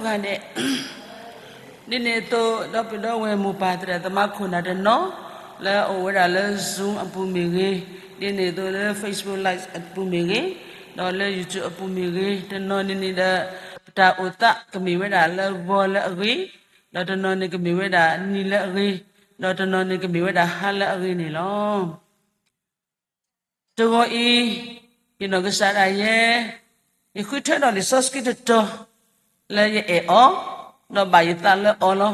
ဂၤဒဲး, ဒ်န့ၣ်အသိး ဒီပုၢ်ဒီဝဲၢ်မိၢ်ပၢ်သရၣ်သမါခိၣ်နၢ်တနီၤ လၢအအိၣ်ဝဲဒၣ်လၢ Zoom အပူၤမ့ၢ်ဂ့ၤ, ဒ်န့ၣ်အသိးလၢ Facebook Live အပူၤမ့ၢ်ဂ့ၤ, ဒီးလၢ YouTube အပူၤမ့ၢ်ဂ့ၤ, တနီၤန့ၣ်န့ၣ်ဒီး ပတၢ်အိၣ်သးကမ့ၢ်ဝဲဒၣ်လၢဂီၤလၢအဂ့ၤ, ဒီးတနီၤန့ၣ်ကမ့ၢ်ဝဲဒၣ်နံၤလၢအဂ့ၤ, ဒီးတနီၤန့ၣ်ကမ့ၢ်ဝဲဒၣ်ဟါလၢအဂ့ၤန့ၣ်လီၤ. တဂီၤအံၤ, ယနီၢ်ကစၢ်ဒၣ်ယဲ, ယဃုထၢဒီးလံာ်စီဆှံတတီၤ လၢယအဲၣ်အီၤ, ဒီးဘၣ်ယသးလၢအီၤလီၤ.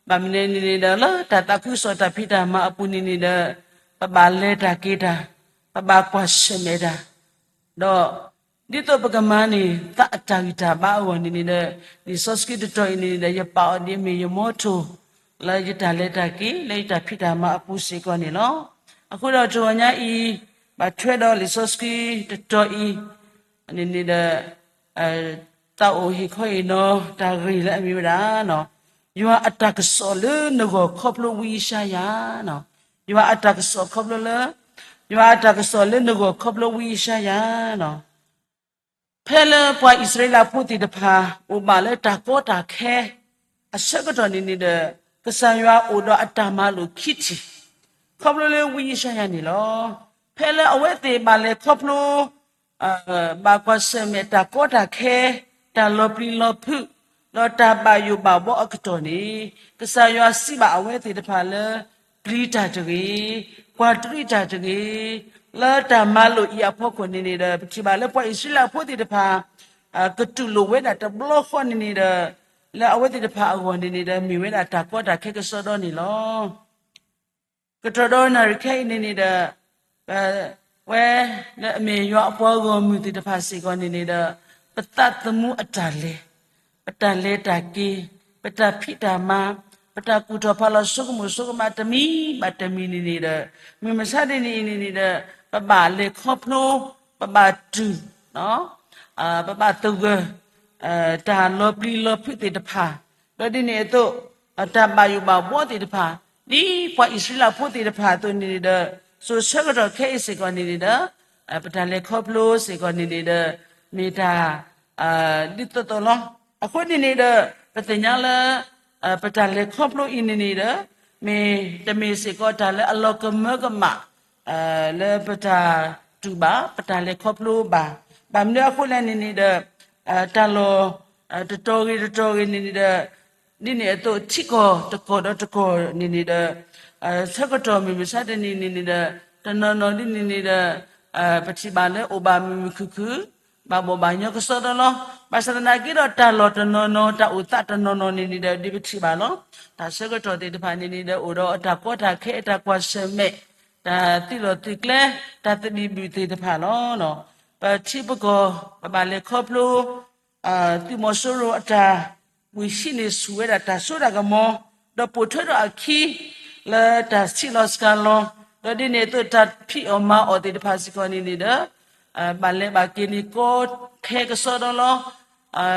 ဘၣ်မနုၤန့ၣ်န့ၣ်ဒီး လၢတၢ်သးခုကစီၣ်တၢ်ဖံးတၢ်မၤအပူၤန့ၣ်န့ၣ်ဒီး ပဘၣ်လဲၤတၢ်က့ၤတၢ်, ပဘၣ်ကွၢ်ဆၢၣ်မဲာ်တၢ်, ဒီး ဒ်သိးပကမၤန့ၢ်သးအတၢ်ဂံၢ်တၢ်ဘါအဂီၢ်န့ၣ်န့ၣ်ဒီး လံာ်စီဆှံတတီၤအံၤန့ၣ်ဒီး ယပာ်အီၤဒ်အမ့ၢ်ယမီထိၣ် လၢယတၢ်လဲၤတၢ်က့ၤ လၢယတၢ်ဖံးတၢ်မၤအပူၤစ့ၢ်ကီးန့ၣ်လီၤ. အဃိဒီးတဂီၤညါအံၤ ဘၣ်ထွဲဒီးလံာ်စီဆှံတတီၤအံၤန့ၣ်န့ၣ်ဒီး သးအိၣ်ဟ့ၣ်ခီဟ့ၣ်နီၤတၢ်ဂ့ၢ်လၢအမ့ၢ်ဝဲဒၣ် ယွၤအတၢ်ကစီၣ်လၢနဂီၢ်ခီဖျိဝံယၡါယၤ, ယွၤအတၢ်ကစီၣ်ခီဖျိလၢ, ယွၤအတၢ်ကစီၣ်လၢနဂီၢ်ခီဖျိဝံယၡါယၤ ဖဲလၢပှၤအံၣ်စရ့လးဖိသ့ၣ်တဖၣ် အိၣ်ဘၣ်လၢတၢ်ကီတၢ်ခဲ အဆၢကတီၢ်န့ၣ်န့ၣ်ဒီး ကစၢ်ယွၤအိၣ်ဒီးအတၢ်မၤလိာ်ခံထံၣ် ခီဖျိလၢဝံယၡါယၤန့ၣ်လီၤ. ဖဲလၢအဝဲသ့ၣ်ဘၣ်လဲၤခီဖျိ ဘၣ်ကွၢ်ဆၢၣ်မဲာ်တၢ်ကီတၢ်ခဲ, တၢ်လီၤပျံၤလီၤဖုး, ဒီးတၢ်ဘၣ်ယိၣ်ဘၣ်ဘှီအကတီၢ်န့ၣ်, ကစၢ်ယွၤစံးဘၣ်အဝဲသ့ၣ်တဖၣ်လၢ ပျံၤတၢ်တဂ့ၤ, ကွၢ်တရံးတၢ်တဂ့ၤ, လၢတၢ်မၤလိာ်အံၤအဖီခိၣ်န့ၣ်န့ၣ်ဒီး ပထံၣ်ဘၣ်လၢပှၤအံၣ်စရ့လးဖိသ့ၣ်တဖၣ် ကတူၢ်လိာ်ဝဲဒၣ်တဘျီဃီန့ၣ်န့ၣ်ဒီး လၢအဝဲသ့ၣ်တဖၣ်အဂီၢ်န့ၣ်န့ၣ်ဒီး မ့ၢ်ဝဲဒၣ်တၢ်ကီတၢ်ခဲကစီဒီန့ၣ်လီၤ. ကတီၢ်ဒီးနၣ်ရံၣ်ခဲအံၤန့ၣ်န့ၣ်ဒီး ပဝဲလၢအမ့ၢ်ယွၤအပှၤဂီၢ်မုၢ်သ့ၣ်တဖၣ်စ့ၢ်ကီးန့ၣ်န့ၣ်ဒီး ပသးသမူအတၢ်လဲၤ, ပတၢ်လဲၤတၢ်က့ၤ, ပတၢ်ဖံးတၢ်မၤ, ပတၢ်ကူၣ်ထီၣ်ဖးလီၤဆိကမိၣ်ဆိကမးတမံၤဘၣ်တမံၤန့ၣ်န့ၣ်ဒီး မုၢ်မဆါတနံၤအံၤန့ၣ်န့ၣ်ဒီး ပဘၣ်လဲၤခီဖျိ, ပဘၣ်တူၢ် ပဘၣ်သဂၢၢ် တၢ်လီၤပျံၤလီၤဖုးသ့ၣ်တဖၣ်, ဒီးဒ်န့ၣ်အသိး တၢ်ဘၣ်ယိၣ်ဘၣ်ဘှီသ့ၣ်တဖၣ်, ဒ်ပှၤအံၣ်စရ့လးဖိသ့ၣ်တဖၣ်အသိးန့ၣ်န့ၣ်ဒီး စိၤဆၢကတီၢ်ခဲအံၤစ့ၢ်ကီးန့ၣ်န့ၣ်ဒီး ပတၢ်လဲၤခီဖျိစ့ၢ်ကီးန့ၣ်န့ၣ်ဒီး မ့ၢ်တၢ် ဒ်သိးသိးလီၤ. အဃိန့ၣ်န့ၣ်ဒီး ပသ့ၣ်ညါလၢ ပတၢ်လဲၤခီဖျိအံၤန့ၣ်န့ၣ်ဒီး မ့ၢ်တမ့ၢ်စ့ၢ်ကီးတၢ်လၢအလီၤကမၢကမၣ် လၢပတၢ်တူၢ်ဘၣ် ပတၢ်လဲၤခီဖျိဘၣ်. ဘၣ်မနုၤအဃိလဲၣ်န့ၣ်န့ၣ်ဒီး တၢ်လီၢ် တတီၤဂ့ၤတတီၤဂ့ၤန့ၣ်န့ၣ်ဒီး ဒ်န့ၣ်အသိးထံကီၢ်တကီၢ်ဒီးတကီၢ်န့ၣ်န့ၣ်ဒီး ဆၢကတီၢ်မုၢ်မဆါတနံၤန့ၣ်န့ၣ်ဒီး တနီၤနီၤဒ်န့ၣ်န့ၣ်ဒီး ပထံၣ်ဘၣ်လၢအိၣ်ဘၣ်မုာ်မုာ်ခုၣ်ခုၣ် ဘၣ်ဘီၣ်ဘၣ်ညီကစီဒီလီၤ. ဘၣ်ဆၣ်သနာ်က့ဒီးတၢ်လီၢ်တနီၤနီၤ တၢ်အိၣ်သးတနီၤနီၤန့ၣ်န့ၣ်ဒီး ဒ်ပထံၣ်ဘၣ်လီၤ. တၢ်ဆၢကတီၢ်သ့ၣ်တဖၣ်န့ၣ်န့ၣ်ဒီး အိၣ်ဒီးတၢ်ကီတၢ်ခဲ တၢ်ကွၢ်ဆၢၣ်မဲာ် တၢ်သုးလီၢ်သုးကျဲ တၢ်သဘံၣ်ဘုၣ်သ့ၣ်တဖၣ်လီၤ. ပထံပကီၢ် ပဘၣ်လဲၤခီဖျိ သုးမီၤစိရိၤအတၢ်ဝံၤဟံးန့ၢ်ဆူၣ်ဝဲဒၣ်တၢ်စိတၢ်ကမီၤ ဒီးပိာ်ထွဲဒီးအခံ လၢတၢ်ဆံးလီၤစှၤလီၤ ဒီးဒ်န့ၣ်အသိးတၢ်ဖံးအီၣ်မၤအီၣ်သ့ၣ်တဖၣ်စ့ၢ်ကီးန့ၣ်န့ၣ်ဒီး ဘၣ်လဲၤဘၣ်က့ၤန့ၣ်ကီခဲကစီဒီလီ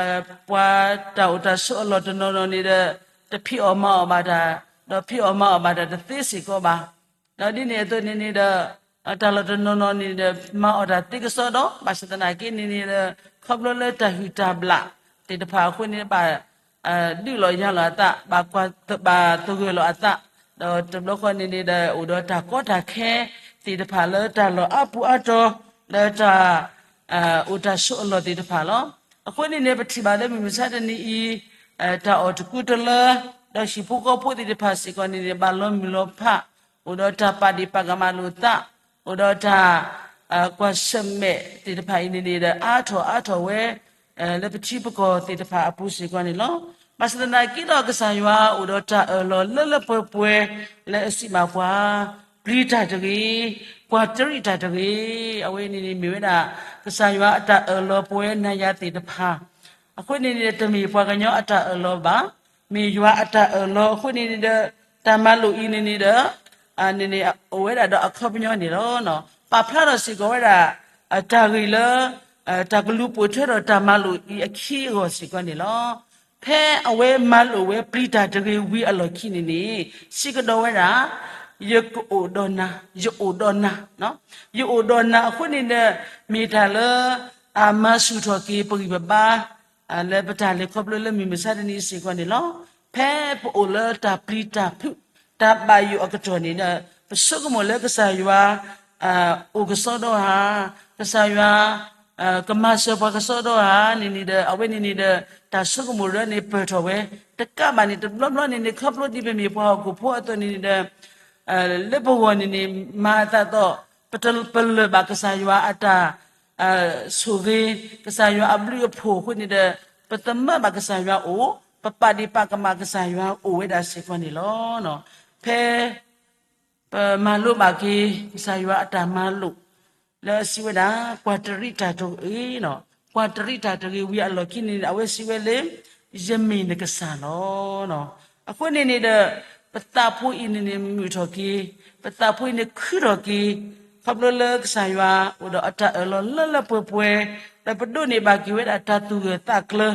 ၤ. ပှၤတၢ်အိၣ်တၢ်ဆိးအလီၢ်တနီၤနီၤန့ၣ်ဒီး တဖံးအီၣ်မၤအီၣ်ဘၣ်တၢ် ဒီးဖံးအီၣ်မၤအီၣ်ဘၣ်တၢ်တသ့စ့ၢ်ကီးဘၣ်. ဒီးဒ်န့ၣ်အသိးန့ၣ်န့ၣ်ဒီး တၢ်လီၢ်တနီၤနီၤန့ၣ်ဒီး မၤအီၣ်တၢ်သ့ကစီဒီ ဘၣ်ဆၣ်သနာ်က့န့ၣ်န့ၣ်ဒီး ခီဖျိလၢတၢ်ဟုၣ်တၢ်ဘျၣ်သ့ၣ်တဖၣ်အဃိန့ၣ် ဘၣ်ဒုးလီၤယၤလီၤအသး ဘၣ်ကွၢ်ဘၣ်သဂၢၢ်လီၤအသး ဒီးတဘျီဃီန့ၣ်န့ၣ်ဒီး အိၣ်ဒီးတၢ်ကီတၢ်ခဲသ့ၣ်တဖၣ်လၢတၢ်လီၢ်အါပူၤအါတီၤ လၢတၢ် အိၣ်တၢ်ဆိးအလီၢ်သ့ၣ်တဖၣ်လီၤ. အဃိန့ၣ်န့ၣ် ပထံၣ်ဘၣ်လၢမုၢ်မဆါတနံၤအံၤ တၢ်အီၣ်တကူတလၢ ဒီးဟံၣ်ဖိဃီဖိသ့ၣ်တဖၣ်စ့ၢ်ကီးန့ၣ်န့ၣ် ဘၣ်လီၤမုၢ်လီၤဖး အိၣ်ဒီးတၢ်ပာ်ဒ့ၣ်ပာ်ကမၣ်လိာ်သး အိၣ်ဒီးတၢ် ကွၢ်ဆၢၣ်မဲာ်သ့ၣ်တဖၣ်အံၤန့ၣ်န့ၣ်ဒီး အါထီၣ်အါထီၣ်ဝဲ လၢပထံပကီၢ်သ့ၣ်တဖၣ်အပူၤစ့ၢ်ကီးန့ၣ်လီၤ. ဘၣ်ဆၣ်သနာ်က့ဒီး ကစၢ်ယွၤအိၣ်ဒီးတၢ်အၢၣ်လီၤလၢလၢပှဲၤပှဲၤ လၢအစံးဘၣ်ပှၤ ပျံၤတၢ်တဂ့ၤ, ကွၢ်တရံးတၢ်တဂ့ၤ. အဝဲန့ၣ်န့ၣ်မ့ၢ်ဝဲဒၣ် ကစၢ်ယွၤအတၢ်အၢၣ်လီၤပဝဲနၤယၤသ့ၣ်တဖၣ် အဃိန့ၣ်န့ၣ် တမ့ၢ်ပှၤကညီအတၢ်အၢၣ်လီၤဘၣ်, မ့ၢ်ယွၤအတၢ်အၢၣ်လီၤအဃိန့ၣ်န့ၣ်ဒီး တၢ်မၤလိာ်အံၤန့ၣ်န့ၣ်ဒီး န့ၣ်န့ၣ် အိၣ်ဝဲဒၣ်ဒီးအခီပညီန့ၣ်လီၤ. ပာ်ဖျါထီၣ်စ့ၢ်ကီးဝဲဒၣ် တၢ်ဂ့ၢ်လၢ တၢ်ကလူၤပိာ်ထွဲဒီးတၢ်မၤလိာ်အံၤအခံအဂီၢ်စ့ၢ်ကီးန့ၣ်လီၤ. ဖဲအဝဲမၤလိာ်ဝဲပျံၤတၢ်တဂ့ၤဝံၤအလီၢ်ခံန့ၣ်န့ၣ် စံးကဒီးဝဲဒၣ် ယကအိၣ်ဒီးနၤ, ယအိၣ်ဒီးနၤ, ယအိၣ်ဒီးနၤအဃိန့ၣ်ဒီး မ့ၢ်တၢ်လၢ အမၤဆူၣ်ထီၣ်က့ၤပဂံၢ်ပဘါ လၢပတၢ်လဲၤခီဖျိလၢမုၢ်မဆါတနံၤစ့ၢ်ကီးန့ၣ်လီၤ. ဖဲပအိၣ်လၢတၢ်ပျံၤတၢ်ဖုး တၢ်ဘၣ်ယိၣ်အကတီၢ်န့ၣ်ဒီး ပဆိကမိၣ်လၢကစၢ်ယွၤ အိၣ်ကစီဒီဧါ, ကစၢ်ယွၤ ကမၤစၢၤပှၤကစီဒီဧါန့ၣ်န့ၣ်ဒီး အဝဲန့ၣ်န့ၣ်ဒီး တၢ်ဆိကမိၣ်ရၢန့ၣ်ပၢၢ်ထီၣ်ဝဲ, တကးဘၣ်န့ၣ် တဘျီဘျီန့ၣ်န့ၣ် ခီဖျိဒ်ပမ့ၢ်ပှၤဟီၣ်ခိၣ်ဖိအသိးန့ၣ်န့ၣ်ဒီး လၢပဂီၢ်န့ၣ်န့ၣ် မၤအသးဒီး ပတပလၢၢ်ဘၣ်ကစၢ်ယွၤအတၢ် ဆိၣ်ဂ့ၤ, ကစၢ်ယွၤအဘျုးအဖှိၣ်အဃိန့ၣ်ဒီး ပသမၢဘၣ်ကစၢ်ယွၤအိၣ်, ပပာ်ဒံးပာ်ကမၣ်ကစၢ်ယွၤအိၣ်ဝဲဒၣ်စ့ၢ်ကီးန့ၣ်လီၤ. ဖဲ ပမၤလိဘၣ်က့ၤ ကစၢ်ယွၤအတၢ်မၤလိာ် လၢအစံးဝဲဒၣ် ပှၤတရံးတၢ်တဂ့ၤ, ပှၤတရံးတၢ်တဂ့ၤဝံၤအလီၢ်ခံန့ၣ် အဝဲစံးဝဲလၢ ယမ့ၢ်နကစၢ်လီၤ. အဃိန့ၣ်န့ၣ်ဒီး ပသးဖိအံၤန့ၣ်န့ၣ်မုာ်ထီၣ်က့ၤ, ပသးဖိအံၤန့ၣ်ခုထီၣ်က့ၤ, ခီဖျိလၢကစၢ်ယွၤအိၣ်ဒီးအတၢ်အၢၣ်လီၤလၢလၢပှဲၤပှဲၤ, ဒီးပဒိးန့ၢ်ဘၣ်က့ၤဝဲဒၣ်တၢ်သူၣ်ဂၢၢ်သးကျၢၤ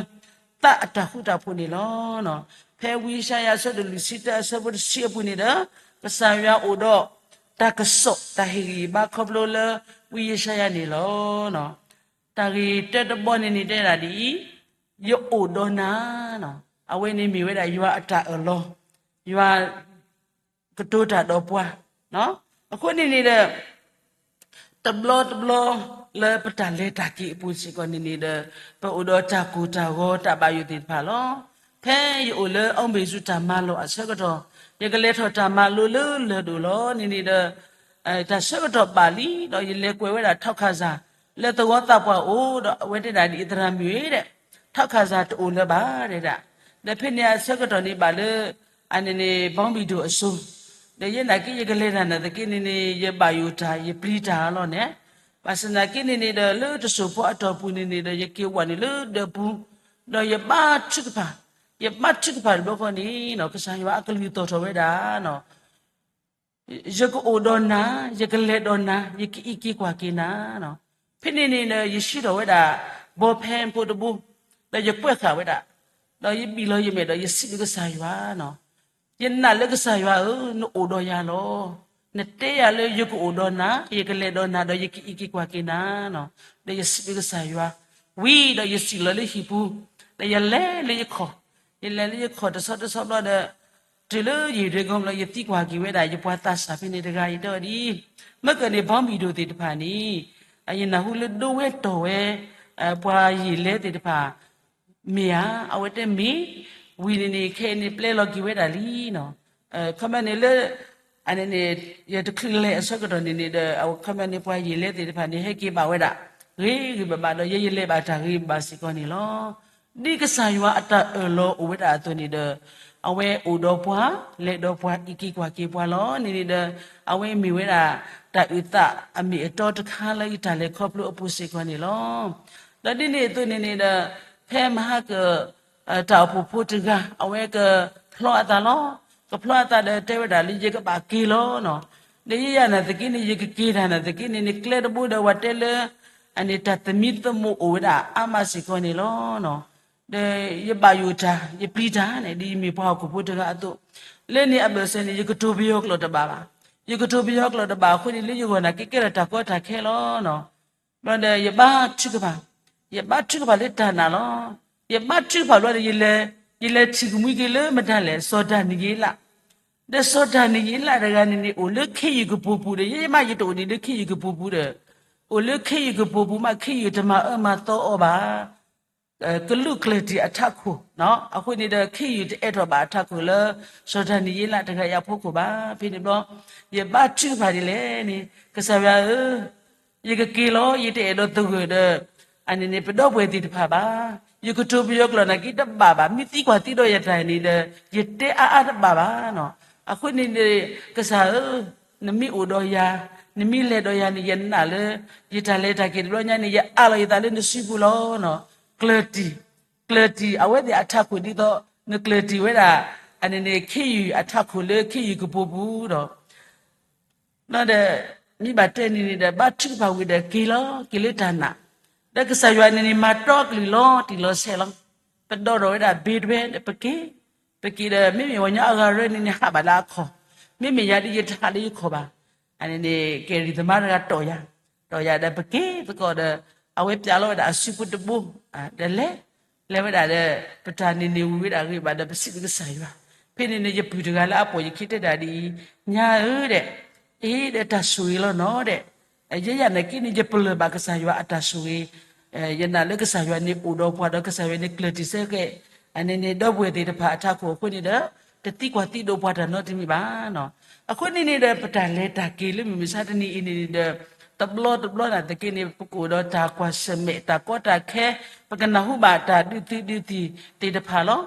သးအတၢ်ဃူတၢ်ဖိးန့ၣ်လီၤ. ဖဲဝံယၡါယၤအဆၢဒိၣ်လွံၢ်ဆံတၢအဆၢဖိတဆံအပူၤန့ၣ်ဒီး ကစၢ်ယွၤအိၣ်ဒီးတၢ်ကစီၣ်တၢ်ဟ့ၣ်ဂံၢ်ဟ့ၣ်ဘါခီဖျိလၢဝံယၡါယၤန့ၣ်လီၤ. တၢ်ဂ့ၢ်တၢတဘီန့ၣ်န့ၣ်တဲဒၣ်ဒ်အံၤ, ယအိၣ်ဒီးနၤ, အဝဲန့ၣ်မ့ၢ်ဝဲဒၣ်ယွၤအတၢ်အၢၣ်လီၤ, ယွၤ ကတိၤတၢ်ဒီးပှၤ, အဃိန့ၣ်န့ၣ်ဒီး တဘျီတဘျီလၢပတၢ်လဲၤတၢ်က့ၤအပူၤစ့ၢ်ကီးန့ၣ်န့ၣ်ဒီး ပအိၣ်ဒီးတၢ်ကိၢ်တၢ်ဂီၤတၢ်ဘၣ်ယိၣ်သ့ၣ်တဖၣ်လီၤ. ဖဲယအိၣ်လၢအီဘ့ၣ်စူးတၢ်မၤလိာ်အဆၢကတီၢ် ယကလဲၤထီၣ်တၢ်မၤလိလၢလၢၢ်ဒိၣ်လီၤန့ၣ်န့ၣ်ဒီး တၢ်ဆၢကတီၢ်ဘၣ်လံ ဒီးယလဲၤကွဲးဝဲဒၣ်ထီခၣ်စၢ် လၢသဝီသးပှၢ်အိၣ်ဒီး အဝဲတဲဒၣ်ဒ်အံၤ သရၣ်မုၣ်ဧၢ, ထီခၣ်စၢ်တအိၣ်လၢၤဘၣ်တဲဒၣ်, ဒီးဖဲန့ၣ်အဆၢကတီၢ်န့ၣ်ဘၣ်လၢ အန့ၣ်န့ၣ် ဘီဘံၣ်ဒိၣ်အစိၤ, ဒီးယဲနာ်က့ ယကလဲၤတၢ်နာ်သက့န့ၣ်န့ၣ် ယဘၣ်ယိၣ်တၢ် ယပျံၤတၢ်လီၤန့ၣ်, ဘၣ်ဆၣ်နာ်က့န့ၣ်န့ၣ်ဒီး လၢတစိၢ်ဖိအတီၢ်ပူၤန့ၣ်န့ၣ်ဒီး ယက့ၤဝဲန့ၣ်လၢဒၢးပူၤ, ဒီးယဘါထုကဖၣ်, ယဘါထုကဖၣ်တဘျီဃီန့ၣ် ကစၢ်ယွၤအကလုၢ်သီၣ်ထီၣ်ဝဲဒၣ် ယကအိၣ်ဒီးနၤ, ယကလဲၤဒီးနၤ, ယကအံးက့ၤကွၢ်က့ၤနၤ, ဖဲန့ၣ်န့ၣ်ဒီး ယဆှၢထီၣ်ဝဲဒၣ် ဘီဖဲဖိတဘိ, ဒီးယကွဲးဃာ်ဝဲဒၣ်, ဒီးယဘံၣ်လီၤယမဲာ်ဒီးယစံးဘျုးကစၢ်ယွၤ, ယနာ်လၢကစၢ်ယွၤဧၢ, နအိၣ်ဒီးယၤလီၤ. နတဲယၤလၢယကအိၣ်ဒီးနၤ, ယကလဲၤဒီးနၤ, ဒီးယကအံးက့ၤကွၢ်က့ၤနၤ, ဒီးယစံးဘျုးကစၢ်ယွၤ, ဝံၤဒီးယစံၣ်လီၤလၢဟံၣ်ပူၤ, ဒီးယလဲၤလၢယခီၣ်, ယလဲၤလၢယခီၣ်တဆီတဆီဘျီဒီး တုၤလၢယံာ်ဒွဲကီဘျီ ယသံကွၢ်က့ၤဝဲဒၣ် ယပှၤသးစၢ်ဖဲန့ၣ်တဂၤအံၤတဲဝဲဒ်အံၤ, မ့ၢ်ကန့ၣ် ဘီဘံၣ်ဒိၣ်သ့ၣ်တဖၣ်န့ၣ် ယနၢ်ဟူလၢဒိဝဲတီၢ်ဝဲ ပှၤယံာ်လဲသ့ၣ်တဖၣ် မ့ၢ်ဧါ, အဝဲတဲမ့ၢ်, ဝံၤန့ၣ်န့ၣ် ခဲအံၤန့ၣ် ပျဲလီၤက့ၤဝဲဒၣ်လံနီၤ, ခီပညီန့ၣ်လၢ အန့ၣ်န့ၣ် ယတချုးလဲၤအဆၢကတီၢ်န့ၣ်န့ၣ်ဒီး အခီပညီန့ၣ် ပှၤယံာ်လဲသ့ၣ်တဖၣ်န့ၣ် ဟဲက့ၤဘၣ်ဝဲဒၣ် ဂ့ၤဂ့ၤဘၣ်ဘၣ်ဒီး ယဲယလဲၤဘၣ်တၢ်ဂ့ၤဘၣ်စ့ၢ်ကီးန့ၣ်လီၤ. ဒ်ကစၢ်ယွၤအတၢ်အၢၣ်လီၤအိၣ်ဝဲဒၣ်အသိးန့ၣ်ဒီး အဝဲအိၣ်ဒီးပှၤ, လဲၤဒီးပှၤ, အံးက့ၤကွၢ်က့ၤပှၤလီၤန့ၣ်န့ၣ်ဒီး အဝဲမ့ၢ်ဝဲဒၣ် တၢ်အုၣ်သးအမ့ၢ်အတီတခါလၢယတၢ်လဲၤခီဖျိအပူၤစ့ၢ်ကီးန့ၣ်လီၤ. ဒီးဒ်န့ၣ်အသိးန့ၣ်န့ၣ်ဒီး ဖဲမဟါက တၢ်အိၣ်ဖှိၣ်ဖိတဂၤ အဝဲကဖျီအသးလီၤ. ကဖျီအသးဒီးတဲဝဲဒၣ်လၢယကဘၣ်က့ၤလီၤနီၤ. ဒီးယဲယၤနာ်သက့န့ၣ် ယကက့ၤတၢ်နာ်သက့န့ၣ်န့ၣ် ကျဲတဘိဒီးဝဲတဲလၢ အန့ၣ်တၢ်သမံသမိးအိၣ်ဝဲဒၣ်အါမးစ့ၢ်ကီးန့ၣ်လီၤ. ဒီးယဘၣ်ယိၣ်တၢ် ယပျံၤတၢ်န့ၣ် ဒ်ယမ့ၢ်ပှၤဟီၣ်ခိၣ်ဖိတဂၤအသိး, လၢန့ၣ်အဘၢၣ်စၢၤန့ၣ် ယကတိၤပယီၤကျိာ်တဘၣ်ဘၣ်. ယကတိၤပယီၤကျိာ်တဘၣ်အဃိန့ၣ် လၢယဂီၢ်နာ်က့ ကဲထီၣ်တၢ်ကီတၢ်ခဲလီၤနီၤ. ဘျီဒီးယဘါထုကဖၣ်, ယဘါထုကဖၣ်လၢတၢ်နာ်လီၤ. ယဘါထုကဖၣ်ဘျီဒီး ယလဲၤထံၣ်ကမှံက့ၤလၢမတၤလဲၣ် စီၤဒၤနံးယ့လး, ဒီးစီၤဒၤနံးယ့လးတဂၤန့ၣ်န့ၣ် အိၣ်လၢခ့ယုၢ်ကပိာ်ပူၤဒီး ယဲမးယတအိၣ်ဒံးလၢခ့ယုၢ်ကပိာ်ပူၤဒီး, အိၣ်လၢခ့ယုၢ်ကပိာ်ပူၤမး ခ့ယုၢ်တမၤအၢမၤသီအီၤဘၣ်. ကလူးကျၢၢ်တံၢ်အထးခိၣ်, အဃိန့ၣ်ဒီး ခ့ယုၢ်တအဲၣ်ထီၣ်ဘၣ်အထးခိၣ်လၢ စီၤဒၤနံးယ့လးတဂၤအံၤအဖီခိၣ်ဘၣ်. ဖဲန့ၣ်ဘျီ ယဘါထုကဖၣ်ဒ်လဲၣ်န့ၣ် ကစၢ်ယွၤဧၢ, ယကက့ၤလီၤ ယတအဲၣ်ဒိးသဂၢၢ်ဒီး အန့ၣ်န့ၣ် ပဒီပုၢ်ဝဲၢ်သ့ၣ်တဖၣ်ဘၣ်. ယကတိၤပယီၤကျိာ်နာ်က့တဘၣ်ဘၣ်. မ့ၢ်သံကွၢ်သံဒီးယၤတၢ်န့ၣ်ဒီး ယတဲအါအါတဘၣ်ဘၣ်နီၤ. အဃိန့ၣ်န့ၣ် ကစၢ်ဧၢ, နမ့ၢ်အိၣ်ဒီးယၤ, နမ့ၢ်လဲၤဒီးယၤန့ၣ် ယနာ်လၢ ယတၢ်လဲၤတၢ်က့ၤတဘျီညါန့ၣ် ယအးလီၤယသးလၢနစုပူၤလီၤနီၤ. ကျၢၢ်တံၢ်, ကျၢၢ်တံၢ် အဝဲသ့ၣ်အထးခိၣ်ဒ်သိး နကျၢၢ်တံၢ်ဝဲဒၣ် အန့ၣ်န့ၣ် ခ့ယုၢ်အထးခိၣ်လၢခ့ယုၢ်ကပိာ်ပူၤဒီး ဒီး မ့ၢ်ဘၣ်တဲန့ၣ်န့ၣ်ဒီး ဘါထုကဖၣ်ဝံၤဒီးက့ၤလီၤ က့ၤလၢတၢ်နာ်, ဒီးကစၢ်ယွၤန့ၣ်န့ၣ် မၤတီအကလုၢ်လီၤတံၢ်လီၤဆဲးလီၤ. ပဒီဒီးဝဲဒၣ်ဘ့ဒွဲဒီးပက့ၤ, ပက့ၤဒီး မ့မ့ၢ်ပှၤကညီအဂၤရၢန့ၣ်န့ၣ် ဟးဘၣ်လၢအခီၣ်, မ့မ့ၢ်ယၤဒ်ယတဟးလၢယခီၣ်ဘၣ်. အန့ၣ်န့ၣ် ကယ်ရီၣ်သမားတဂၤတီၢ်ယၤ, တီၢ်ယၤဒီးပက့ၤသကိးဒီး အဝဲပျးလီၤဝဲဒၣ်အစုဖိတဘိ, ဒီးလဲၤ လဲၤဝဲဒၣ်ဒီး ပတၢ်န့ၣ်န့ၣ်ဝံၤဝဲဒၣ်ဂ့ၤဘၣ်ဒီး ပစံးဘျုးကစၢ်ယွၤ. ဖဲန့ၣ်န့ၣ် ယပုၢ်တဂၤလၢအပိာ်ယခံတဲဒၣ်ဒ်အံၤ, ညါဧၢဒီး, အ့ဒီးတၢ်ဆိၣ်ဂ့ၤလီၤနီၤဒီး, ယဲယၤနာ်က့န့ၣ် ယပလၢၢ်ဘၣ်ကစၢ်ယွၤအတၢ်ဆိၣ်ဂ့ၤ, ယနာ်လၢကစၢ်ယွၤန့ၣ်အိၣ်ဒီးပှၤဒီး ကစၢ်ယွၤန့ၣ်ကျၢၢ်တံၢ်ဆၢကဲး အန့ၣ်န့ၣ် ဒီပုၢ်ဝဲၢ်သ့ၣ်တဖၣ်အထးခိၣ်အဃိန့ၣ်ဒီး, တသံကွၢ်သံဒိးပှၤတၢ်နီတမံၤဘၣ်နီၤ. အဃိန့ၣ်န့ၣ်ဒီး ပတၢ်လဲၤတၢ်က့ၤလၢမုၢ်မဆါတနံၤအံၤန့ၣ်န့ၣ်ဒီး, တဘျီတဘျီနာ်သက့န့ၣ် ပကအိၣ်ဒီးတၢ်ကွၢ်ဆၢၣ်မဲာ် တၢ်ကီတၢ်ခဲ, ပကနၢ်ဟူဘၣ်တၢ်ဒုးသုးဒုးသံၣ်သ့ၣ်တဖၣ်လီၤ.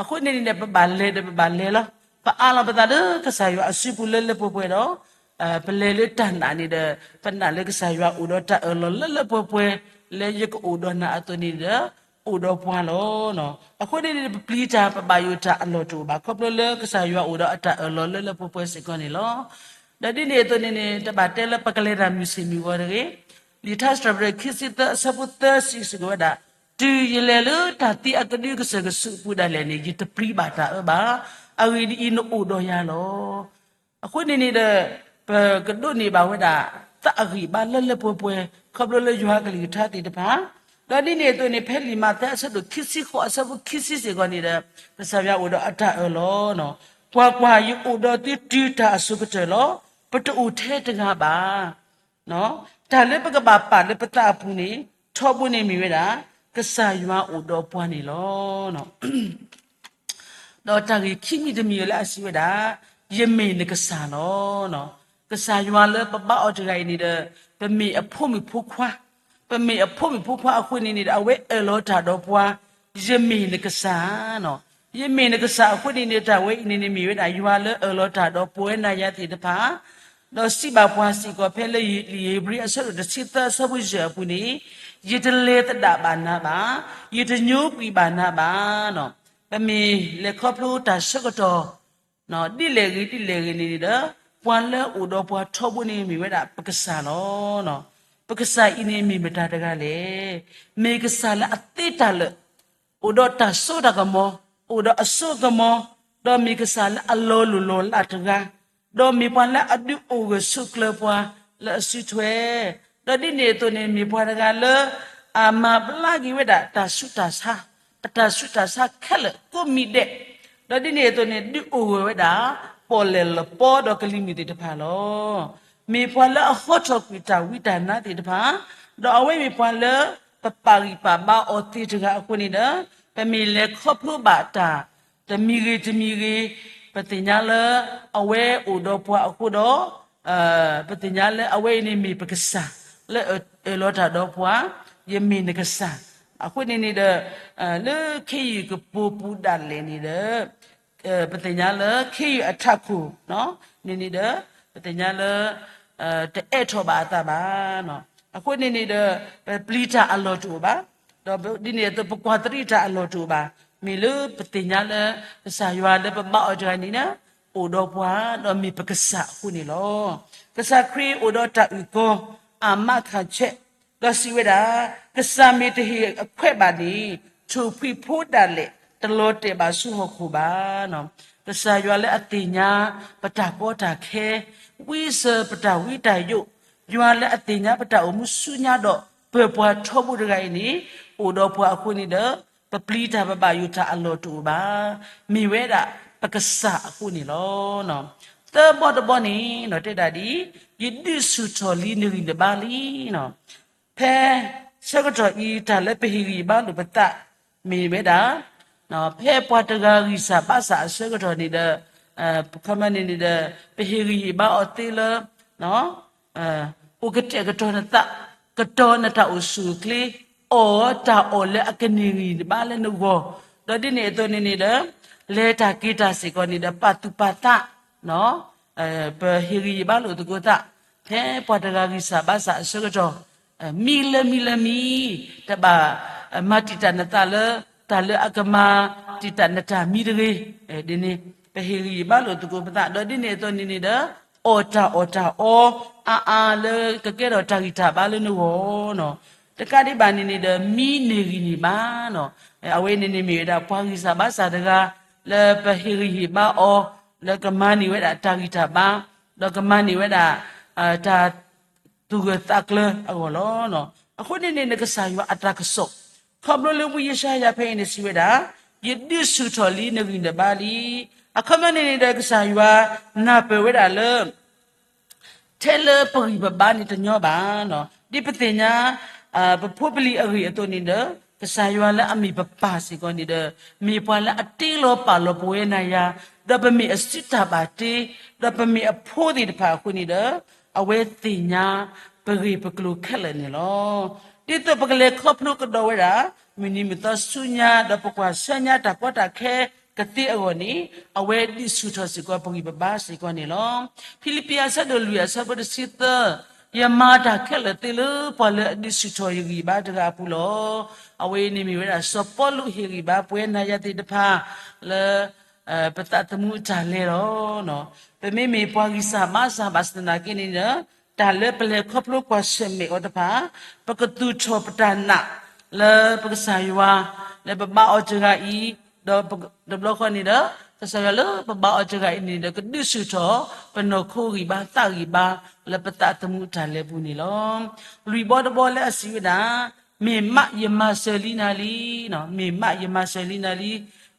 အဃိန့ၣ်န့ၣ်ဒီး ပဘၣ်လဲၤဒီးပဘၣ်လဲၤလီၤ. ပအးလီၤပသးလၢကစၢ်ယွၤအစုပူၤလၢလၢပှဲၤပှဲၤဒီး, ပလဲၤလၢတၢ်နာ်န့ၣ်ဒီး, ပနာ်လၢကစၢ်ယွၤအိၣ်ဒီးတၢ်အၢၣ်လီၤလၢလၢပှဲၤပှဲၤ, လၢယကအိၣ်ဒီးနၤအသိးန့ၣ်ဒီး, အိၣ်ဒီးပှၤလီၤ. အဃိန့ၣ်န့ၣ် ပပျံၤတၢ်ပဘၣ်ယိၣ်တၢ်အလီၢ်တအိၣ်ဘၣ် ခီဖျိလၢကစၢ်ယွၤအိၣ်ဒီးအတၢ်အၢၣ်လီၤလၢလၢပှဲၤပှဲၤစ့ၢ်ကီးန့ၣ်လီၤ. ဒီးဒ်န့ၣ်အသိးန့ၣ်န့ၣ် တဘၣ်တဲလၢပကလဲၤတၢ်မုၢ်ဆ့ၣ်မုၢ်ဂီၤတဂ့ၤ. လံာ်ထါစံးထီၣ်ပတြၢၤခံဆံသၢအဆၢဖိသၢစံးစ့ၢ်ကီးဝဲဒၣ်, တုၤယလဲၤလၢတၢ်သံအကဒုကစၢၢ်ကဆူးအပူၤဒၣ်လဲာ်န့ၣ် ယတပျံၤဘၣ်တၢ်အၢဘၣ်. အဂ့ၢ်ဒ်အံၤ, နအိၣ်ဒီးယၤလီၤ. အဃိန့ၣ်န့ၣ်ဒီး, ပကဒိးန့ၢ်ဘၣ်ဝဲဒၣ်, သးအဂံၢ်အဘါလၢလၢပှဲၤပှဲၤ ခီဖျိလၢယွၤအကလုၢ်ကထါသ့ၣ်တဖၣ်, ဒီးဒ်န့ၣ်အသိးန့ၣ် ဖဲလံာ်မးသဲအဆၢဒိၣ်ခံဆံဃိးအဆၢဖိခံဆံစ့ၢ်ကီးန့ၣ်ဒီး, ကစၢ်ယွၤအိၣ်ဒီးအတၢ်အၢၣ်လီၤ. ကွၢ်ကွၢ်, ယအိၣ်ဒီးသုတုၤတၢ်အစိၤကတၢၢ်လီၤ. ပတအိၣ်ထဲတဂၤဘၣ်. တၢ်လၢပကဘၣ်ပာ်လၢပသးအပူၤန့ၣ်, ထီဘိန့ၣ်မ့ၢ်ဝဲဒၣ်, ကစၢ်ယွၤအိၣ်ဒီးပှၤန့ၣ်လီၤ. ဒီးတၢ်ဂ့ၢ်ခံမံၤတမံၤလၢအစံးဝဲဒၣ်, ယမ့ၢ်နကစၢ်လီၤ. ကစၢ်ယွၤလၢပဘါအီၤတဂၤအံၤန့ၣ်ဒီး, ပမ့ၢ်အဖိမုၣ်ဖိခွါ, ပမ့ၢ်အဖိမုၣ်ဖိခွါအဃိန့ၣ်န့ၣ်ဒီး အဝဲအၢၣ်လီၤတၢ်ဒီးပှၤ, ယမ့ၢ်နကစၢ်, ယမ့ၢ်နကစၢ်အဃိန့ၣ်န့ၣ် တၢ်ဝဲအံၤန့ၣ်န့ၣ်မ့ၢ်ဝဲဒၣ် ယွၤလၢအၢၣ်လီၤတၢ်ဒီးပဝဲနၤယၤသ့ၣ်တဖၣ်, ဒီးစံးဘၣ်ပှၤစ့ၢ်ကီးဖဲလၢလံာ်ဧ့ၤဘြံၤအဆၢဒိၣ်တဆံသၢအဆၢဖိယဲၢ်အပူၤန့ၣ်, ယတလဲၤသဒၣ်ဘၣ်နၤဘၣ်, ယတညိကွံာ်ဘၣ်နၤဘၣ်. ပမ့ၢ်လဲၤခီဖျိတၢ်ဆၢကတီၢ် ဒ်လဲၣ်ဂ့ၤဒ်လဲၣ်ဂ့ၤန့ၣ်န့ၣ်ဒီး, ပှၤလၢအအိၣ်ဒီးပှၤထီဘိန့ၣ်မ့ၢ်ဝဲဒၣ်ပကစၢ်လီၤ. ပကစၢ်အံၤန့ၣ်မ့ၢ်မတၤတဂၤလဲၣ်. မ့ၢ်ကစၢ်လၢအသ့တၢ်လၢာ်, အိၣ်ဒီးတၢ်စိတၢ်ကမီၤ, အိၣ်ဒီးအစိအကမီၤ, ဒီးမ့ၢ်ကစၢ်လၢအလီၤလိၢ်လီၤလးတဂၤ, ဒီးမ့ၢ်ပှၤလၢအဒုးအိၣ်ဂၢၢ်ဆိးကျၢၤပှၤလၢအစုထွဲ, ဒီးဒ်န့ၣ်အသိးန့ၣ် မ့ၢ်ပှၤတဂၤလၢ အမၤဘျါက့ၤဝဲဒၣ်တၢ်ဆူးတၢ်ဆါ, အတၢ်ဆူးတၢ်ဆါခဲလၢာ်ကိးမံၤဒဲး, ဒီးဒ်န့ၣ်အသိးန့ၣ် ဒုးအိၣ်ဂၢၢ်ဝဲဒၣ် ပီၣ်လဲၣ်လပီဒီးကလံၤမုၢ်သ့ၣ်တဖၣ်လီၤ. မ့ၢ်ပှၤလၢအဟီထီၣ်ကွံာ်တၢ်ဝံတၢ်နါသ့ၣ်တဖၣ်, ဒီးအဝဲမ့ၢ်ပှၤလၢ ပပာ်ဂံၢ်ပာ်ဘါအီၤသ့တဂၤအဃိန့ၣ်ဒီး, ပမ့ၢ်လဲၤခီဖျိဘၣ်တၢ် တမံၤဂ့ၤတမံၤဂ့ၤ, ပသ့ၣ်ညါလၢ အဝဲအိၣ်ဒီးပှၤအဃိဒီး, ပသ့ၣ်ညါလၢအဝဲအံၤန့ၣ်မ့ၢ်ပကစၢ်, လၢအအၢၣ်လီၤတၢ်ဒီးပှၤ, ယမ့ၢ်နကစၢ်, အဃိန့ၣ်န့ၣ်ဒီး, လၢခ့ယုၢ်ကပိာ်ပူၤဒၣ်လဲာ်န့ၣ်ဒီး, ပသ့ၣ်ညါလၢခ့ယုၢ်အထးခိၣ်, န့ၣ်န့ၣ်ဒီး, ပသ့ၣ်ညါလၢ တအဲၣ်ထီၣ်ဘၣ်အသးဘၣ်. အဃိန့ၣ်န့ၣ်ဒီး, ပပျံၤတၢ်အလီၢ်တအိၣ်ဘၣ်, ဒီးဒ်န့ၣ်အသိး ပကွၢ်တရံးတၢ်အလီၢ်တအိၣ်ဘၣ်, မ့ၢ်လၢပသ့ၣ်ညါလၢ ကစၢ်ယွၤလၢပဘါအီၤတဂၤန့ၣ်ဒီး, အိၣ်ဒီးပှၤ, ဒီးမ့ၢ်ပကစၢ်အဃိန့ၣ်လီၤ. ကစၢ်ခရံာ်အိၣ်ဒီးတၢ်အုၣ်ကီၤ, အမးခးဆဲး, ဒီးစံးဝဲဒၣ်, ကစၢ်မ့ၢ်တဟ့ၣ်အခွဲးဘၣ်န့ၣ်, ထိၣ်ဖှံဖိဒၣ်လဲာ် တလီၤတဲာ်ဘၣ်ဆူဟီၣ်ခိၣ်ဘၣ်. ကစၢ်ယွၤလၢအသ့ၣ်ညါပတၢ်ကီတၢ်ခဲ, ဝံစၢၤပတၢ်ဝံတၢ်ယိး, ယွၤလၢအသ့ၣ်ညါပတၢ်အိၣ်မူဆူညါဒီး ပၢၤပှၤထီဘိတဂၤအံၤန့ၣ်, အိၣ်ဒီးပှၤအဃိန့ၣ်ဒီး, ပပျံၤတၢ်ပဘၣ်ယိၣ်တၢ်အလီၢ်တအိၣ်ဘၣ်, မ့ၢ်ဝဲဒၣ်ပကစၢ်အဃိန့ၣ်လီၤ. သၢဘီတဘီန့ၣ် တဲဒၣ်ဒ်အံၤ, ယဒုးဆူၣ်ထီၣ်လံနဂံၢ်နဘါလံ. ဖဲဆၢကတီၢ်အံၤ တၢ်လၢပဟ့ၣ်ဂံၢ်ဟ့ၣ်ဘါလိာ်ပသး, မ့ၢ်ဝဲဒၣ်, ဖဲပှၤတဂၤဂံၢ်စၢ်ဘါစၢ်အဆၢကတီၢ်န့ၣ်ဒီး, ခီမန့ၣ်န့ၣ်ဒီး, ပဟ့ၣ်ဂံၢ်ဟ့ၣ်ဘါအီၤသ့လၢ အိၣ်ကတဲာ်ကတီၤနသး, ကတီၤနတၢ်အိၣ်ဆူၣ်အိၣ်ချ့, အီၣ်တၢ်အီၣ်လၢအကန့ၢ်ဂံၢ်ဘါလၢနဂီၢ်, ဒီးဒ်န့ၣ်အသိးန့ၣ်န့ၣ်ဒီး, လဲၤတၢ်က့ၤတၢ်စ့ၢ်ကီးန့ၣ်ဒီး ပာ်သူၣ်ပာ်သး, ပဟ့ၣ်ဂံၢ်ဟ့ၣ်ဘါလိာ်သကိးသး, ဖဲပှၤတဂၤဂံၢ်စၢ်ဘါစၢ်အဆၢကတီၢ်, မံလၢမံလၢမံ, တဘၣ်မၤတံာ်တာ်နသးလၢ တၢ်လၢအကမၤတံာ်တာ်နတၢ်မံတဂ့ၤ, ဒ်န့ၣ်, ပဟ့ၣ်ဂံၢ်ဟ့ၣ်ဘါလိာ်သကိးပသး, ဒီးဒ်န့ၣ်အသိးန့ၣ်န့ၣ်ဒီး, အီၣ်တၢ်အီၣ်တၢ်အီ, အါအါလၢကကဲထီၣ်တၢ်ဂံၢ်တၢ်ဘါလၢနဂီၢ်, တကးဒံးဘၣ်န့ၣ်န့ၣ်ဒီး မံန့ၢ်ဂံၢ်န့ၢ်ဘါ, အဝဲန့ၣ်န့ၣ်မ့ၢ်ဝဲဒၣ်ပှၤဂံၢ်စၢ်ဘါစၢ်တဂၤ, လၢပဟ့ၣ်ဂံၢ်ဟ့ၣ်ဘါအီၤ, လၢကမၤန့ၢ်ဝဲဒၣ်တၢ်ဂံၢ်တၢ်ဘါ, ဒီးကမၤန့ၢ်ဝဲဒၣ်, တၢ် သူၣ်ဂၢၢ်သးကျၢၤအဂီၢ်လီၤ. အဃိန့ၣ်န့ၣ် နကစၢ်ယွၤအတၢ်ကစီၣ်, ခီဖျိလၢဝံယၡါယၤဖဲအံၤန့ၣ်စံးဝဲဒၣ်, ယဒုးဆူၣ်ထီၣ်လံနဂံၢ်နဘါလံ. အခီပညီန့ၣ်န့ၣ်ဒီး ကစၢ်ယွၤနၢ်ပၢၢ်ဝဲဒၣ်လၢ ထဲလၢပဂံၢ်ပဘါန့ၣ်တညီဘၣ်. ဒ်ပသ့ၣ်ညါ ပဖိပလံၤအဂ့ၢ်အသိးန့ၣ်ဒီး ကစၢ်ယွၤလၢအမ့ၢ်ပပၢ်စ့ၢ်ကီးန့ၣ်ဒီး မ့ၢ်ပှၤလၢအတ့လီၤပာ်လီၤပဝဲနၤယၤ, ဒီးပမ့ၢ်အစုတၢ်ဘၣ်တ့, ဒီးပမ့ၢ်အဖိသ့ၣ်တဖၣ်အဃိန့ၣ်ဒီး အဝဲသ့ၣ်ညါပဂ့ၢ်ပကျိၤခဲလၢာ်န့ၣ်လီၤ. ဒ်သိးပကလဲၤခီဖျိကဒီးဝဲဒၣ် မုၢ်နံၤမုၢ်သီဆူညါ ဒီးပကွၢ်ဆၢညါတၢ်ကီတၢ်ခဲကသ့အဂီၢ်န့ၣ် အဝဲဒုးဆူၣ်ထီၣ်စ့ၢ်ကီးပဂံၢ်ပဘါစ့ၢ်ကီးန့ၣ်လီၤ. ဖံလံးပံးအဆၢဒိၣ်လွံၢ် အဆၢဖိတဆံသၢ, ယမၤတၢ်ခဲလၢာ်သ့လၢပှၤလၢအဒုးဆူၣ်ထီၣ်ယဂံၢ်ဘါတဂၤအပူၤလီၤ. အဝဲအံၤန့ၣ်မ့ၢ်ဝဲဒၣ်စီၤပီလူးဟ့ၣ်ဂံၢ်ဘါပဝဲနၤယၤသ့ၣ်တဖၣ် လၢ ပသးသမူအတၢ်လဲၤလီၤ. ပမ့မ့ၢ်ပှၤဂံၢ်စၢ်ဘါစၢ်ဘၣ်ဆၣ်သနာ်က့န့ၣ်ဒီး တၢ်လၢပလဲၤခီဖျိကွၢ်ဆၢၣ်မဲာ်အီၤတဖၣ် ပကသူၣ်ထီၣ်ပတၢ်နာ် လၢပကစၢ်ယွၤ လၢပဘါအီၤတဂၤအံၤ, ဒီးတဘျီဃီန့ၣ်ဒီး ကစၢ်ယွၤလၢပဘါအီၤတဂၤအံၤန့ၣ်ဒီး ကဒုးဆူၣ်ထီၣ် ပနီၢ်ခိဂံၢ်ဘါသးဂံၢ်ဘါ လၢပသးသမူအတၢ်လဲၤပူၤန့ၣ်လီၤ. လွံၢ်ဘီတဘီလၢအစံးဝဲဒၣ်, မ့ၢ်မးယမၤစၢၤလံနၤလံ, မ့ၢ်မးယမၤစၢၤလံနၤလံ,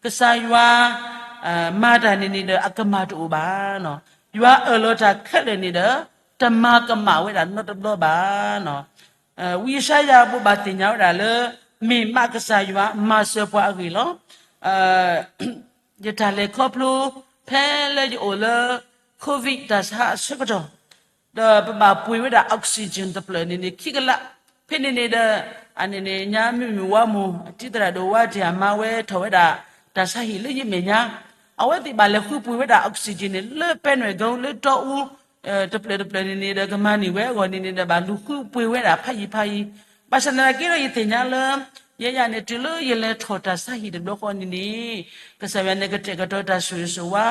ကစၢ်ယွၤ မၤတၢ်န့ၣ်န့ၣ်ဒီး အကမၣ်တအိၣ်ဘၣ်. ယွၤအၢၣ်လီၤတၢ်ခဲလၢာ်န့ၣ်ဒီး တမၤကမၣ်ဝဲဒၣ်နီတဘျီဘၣ်. ဝံယၡါယၤဘိးဘၣ်သ့ၣ်ညါဝဲဒၣ်လၢ မ့ၢ်မးကစၢ်ယွၤမၤစၢၤပှၤအဂ့ၢ်လီၤ. ယတၢ်လဲၤခီဖျိ ဖဲလၢယအိၣ်လၢ COVID တၢ်ဆါအဆၢကတီၢ် ဒီးပဘၣ်ပှ့ၤဝဲဒၣ် oxygen တဖျၢၣ်န့ၣ်န့ၣ် ခံကလး, ဖဲန့ၣ်န့ၣ်ဒီး အန့ၣ်န့ၣ် ညါမုၢ်မုၢ်ဝါမိၢ် အတံၤသရၣ်ဒိၣ်ဝါတ့ၢ်အမါဝဲထီၣ်ဝဲဒၣ် တၢ်ဆါဟံၣ်လၢယမဲာ်ညါ, အဝဲသ့ၣ်ဘၣ်လဲၤဃုပှ့ၤဝဲဒၣ် oxygen န့ၣ် လၢပဲနွဲၣ်ကီလၢတီအူ တဖျၢၣ်တဖျၢၣ်န့ၣ်န့ၣ်ဒီး ကမၤန့ၢ်ဝဲအဂီၢ်န့ၣ်န့ၣ်ဒီး ဘၣ်လူၤဃုပှ့ၤဝဲဒၣ်ဖးယံၤဖးယံၤ, ဘၣ်ဆၣ်သနာ်က့ဒီးယသ့ၣ်ညါလၢ ယဲယၤန့ၣ် တုၤလၢယလဲၤထီၣ်တၢ်ဆါဟံၣ်တဘျီဃီန့ၣ်န့ၣ် ကစၢ်ယွၤန့ၣ်ကတဲာ်ကတီၤတၢ်ဆိၣ်ဂ့ၤဆိၣ်ဝါ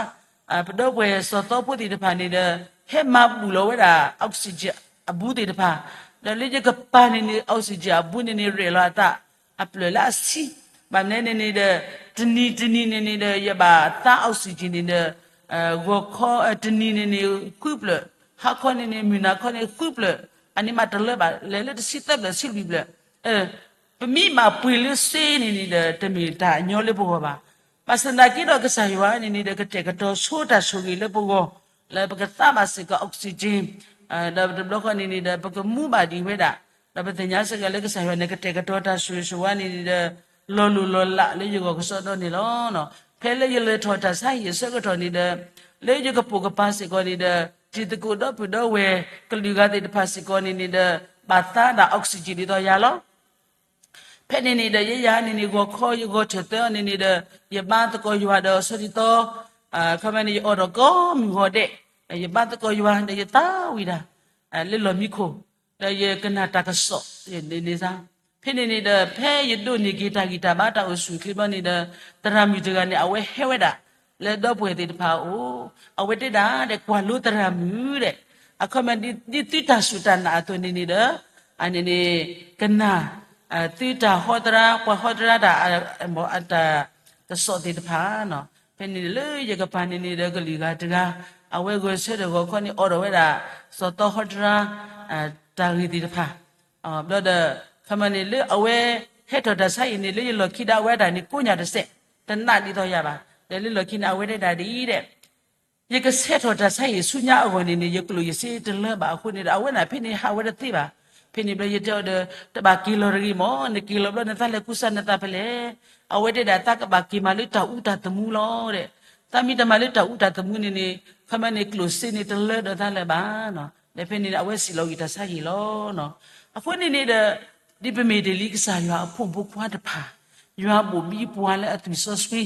ပဒီပုၢ်ဝဲၢ်စီၤသီဖိသ့ၣ်တဖၣ်န့ၣ်ဒီး ဟဲမၤဘူၣ်လီၤဝဲဒၣ် oxygen အဘူးသ့ၣ်တဖၣ်, ဒီးလၢယကပၤန့ၣ်န့ၣ် oxygen အဘူးန့ၣ်န့ၣ် ရဲၣ်လီၤအသး အဖျၢၣ်လၢအဆံ, ဘၣ်မနုၤန့ၣ်န့ၣ်ဒီး တနံၤတနံၤန့ၣ်န့ၣ်ဒီး ယဘၣ်သါ oxygen န့ၣ်ဒီး ဂီၤခီ တနံၤန့ၣ်န့ၣ် ဃုဖျၢၣ်, ဟါခီန့ၣ်န့ၣ် မုၢ်နၤခီန့ၣ် ဃုဖျၢၣ်, အန့ၣ်မးတလၢဘၣ် လဲၤလၢတဆံသၢဖျၢၣ် ဆံလွံၢ်ဖျၢၣ် ပမ့ၢ်ဘၣ်ပှ့ၤလၢစ့န့ၣ်န့ၣ်ဒီး တမ့ၢ်တၢ်အညီလၢပဂီၢ်ဘၣ်. ဘၣ်ဆၣ်သနာ်က့ဒီးကစၢ်ယွၤန့ၣ်န့ၣ်ဒီး ကတဲာ်ကတီၤဆိတၢ်ဆိၣ်ဂ့ၤလၢပဂီၢ် လၢပကသါဘၣ်စ့ၢ်ကီး oxygen, ဒီးတဘျီဃီန့ၣ်န့ၣ်ဒီး ပကမူဘၣ်ဒံးဝဲဒၣ်, ဒီးပသ့ၣ်ညါစ့ၢ်ကီးလၢကစၢ်ယွၤန့ၣ် ကတဲာ်ကတီၤတၢ်ဆိၣ်ဂ့ၤဆိၣ်ဝါန့ၣ်န့ၣ်ဒီး လီၤလိၢ်လီၤလးလၢယဂီၢ်ကစီဒီန့ၣ်လီၤ. ဖဲလၢယလဲၤထီၣ်တၢ်ဆါဟံၣ်အဆၢကတီၢ်န့ၣ်ဒီး လၢယကပိာ်ကပၤစ့ၢ်ကီးန့ၣ်ဒီး တံၤသကိးဒီပုၢ်ဒီဝဲၢ် ကလုာ်ဂၤသ့ၣ်တဖၣ်စ့ၢ်ကီးန့ၣ်န့ၣ်ဒီး ဘၣ်သါဒၣ် oxygen ဒ်သိးယၤလီၤ. ဖဲန့ၣ်န့ၣ်ဒီး ယဲယၤန့ၣ်န့ၣ် ဂီၤခီယဂီၤထၢၣ်သၢအီၤန့ၣ်န့ၣ်ဒီး ယဘါသကိးယွၤဒီး ဆီဒ်သိး ခီမ့ၢ်န့ၣ် ယအိးထီၣ်ကိးမုၢ်ဂီၤဒဲး, ယဘါသကိးယွၤဒီးယသးဝံၣ်တၢ် လၢလီၢ်မံခိၣ်, ဒီးယကနၣ်တၢ်ကစီၣ်န့ၣ်န့ၣ်, ဖဲန့ၣ်န့ၣ်ဒီး ဖဲယဒိးန့ၢ်က့ၤတၢ်ဂံၢ်တၢ်ဘါတၢ်အိၣ်ဆူၣ်အိၣ်ချ့ဘျီန့ၣ်ဒီး သရၣ်မုၣ်တဂၤန့ၣ် အဝဲဟဲဝဲဒၣ် လၢဒီပုၢ်ဝဲၢ်သ့ၣ်တဖၣ်အအိၣ်, အဝဲတဲဒၣ်ဒီး ကွၢ်လိသရၣ်မုၣ်ဒီး အခီပညီဒ်သုတၢ်စူၢ်တၢ်နာ်အသိးန့ၣ်န့ၣ်ဒီး အန့ၣ်န့ၣ် ကနၣ် သုတၢ်ဟီသရၣ် ပှၤဟီသရၣ်တၢ် တၢ်ကစီၣ်သ့ၣ်တဖၣ်, ဖဲန့ၣ်န့ၣ်လၢယကပၤန့ၣ်န့ၣ်ဒီး ကလုာ်ဂၤတဂၤ အဝဲဂဲၤဆၢထၢၣ်ဂီၤခီန့ၣ် အိးထီၣ်ဝဲဒၣ် စီၤသီဟီသရၣ် တၢ်ဂ့ၢ်သ့ၣ်တဖၣ်, ဘျီဒီး ခီမ့ၢ်န့ၣ်လၢအဝဲ ဟဲထီၣ်တၢ်ဆါအံၤန့ၣ် လၢယလီၢ်ခံဒီးအဝဲဒၣ်န့ၣ် ကိးညၣ်တစဲး တနာ်ဒ်သိးယၤဘၣ်, ဒီးလၢလီၢ်ခံန့ၣ် အဝဲတဲဒၣ်ဒ်အံၤဒီး ယကဆဲးထီၣ်တၢ်ဆါအံၤဆူညါအဂီၢ်န့ၣ်န့ၣ် ယကျိၣ်ယစ့တလၢဘၣ်အဃိန့ၣ်ဒီး အဝဲန့ၣ်ဖဲန့ၣ်ဟးဝဲတသ့ဘၣ်. ဖဲန့ၣ်ဘျီယတဲအီၤဒီး တဘၣ်က့ၤလီၤတဂ့ၤမၢ်, နက့ၤလီၤဘျီနသးလဲၤကူစါနသးဖဲလဲၣ်. အဝဲတဲဒၣ် သးကဘၣ်က့ၤမၤလၢတၢ်အူတၢ်သမူလီၤဒီး သးမ့ၢ်တမၤလၢတၢ်အူတၢ်သမူန့ၣ်န့ၣ် ခီမ့ၢ်န့ၣ် ကျိၣ်စ့န့ၣ်တလၢဒီးသးလၢၤဘၣ်. ဒီးဖဲန့ၣ် အဝဲစံၣ်လီၤဂ့ၤတၢ်ဆါဟံၣ်လီၤ. အဃိန့ၣ်န့ၣ်ဒီး ဒ်ပမ့ၢ်တ့ၢ်လံကစၢ်ယွၤအဖိမုၣ်ဖိခွါတဖၣ်, ယွၤဘိၣ်ဘံပှၤလၢအသွံၣ်စီဆှံ,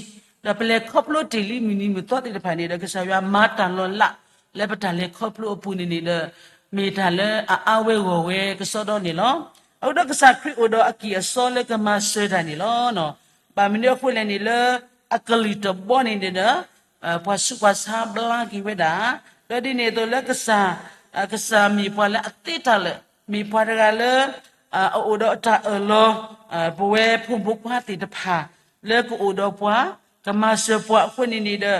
ဒီးပလဲၤခီဖျိတ့ၢ်လံမုၢ်နံၤမုၢ်သီသ့ၣ်တဖၣ်န့ၣ်ဒီး ကစၢ်ယွၤမၤတၢ်လီၤလး လၢပတၢ်လဲၤခီဖျိအပူၤန့ၣ်န့ၣ်ဒီး မ့ၢ်တၢ်လၢအအါဝဲဂီၢ်ဝဲကစီဒီန့ၣ်လီၤ. အဃိဒီးကစၢ်ခရံာ်အိၣ်ဒီးအကံၢ်အစီလၢကမၤစၢၤတၢ်န့ၣ်လီၤ. ဘၣ်မနုၤအဃိလဲၣ်န့ၣ်လၢ အကလုၢ်တဘီန့ၣ်န့ၣ်ဒီး ပှၤဆူးပှၤဆါဘျါက့ၤဝဲဒၣ်, ဒီးဒ်န့ၣ်အသိးလၢကစၢ် ကစၢ်မ့ၢ်ပှၤလၢအသ့တၢ်လၢာ်, မ့ၢ်ပှၤတဂၤလၢ အအိၣ်ဒီးတၢ်အၢၣ်လီၤ, ပဝဲဖိမုၣ်ဖိခွါသ့ၣ်တဖၣ် လၢကအိၣ်ဒီးပှၤ, ကမၤစၢၤပှၤအဃိန့ၣ်န့ၣ်ဒီး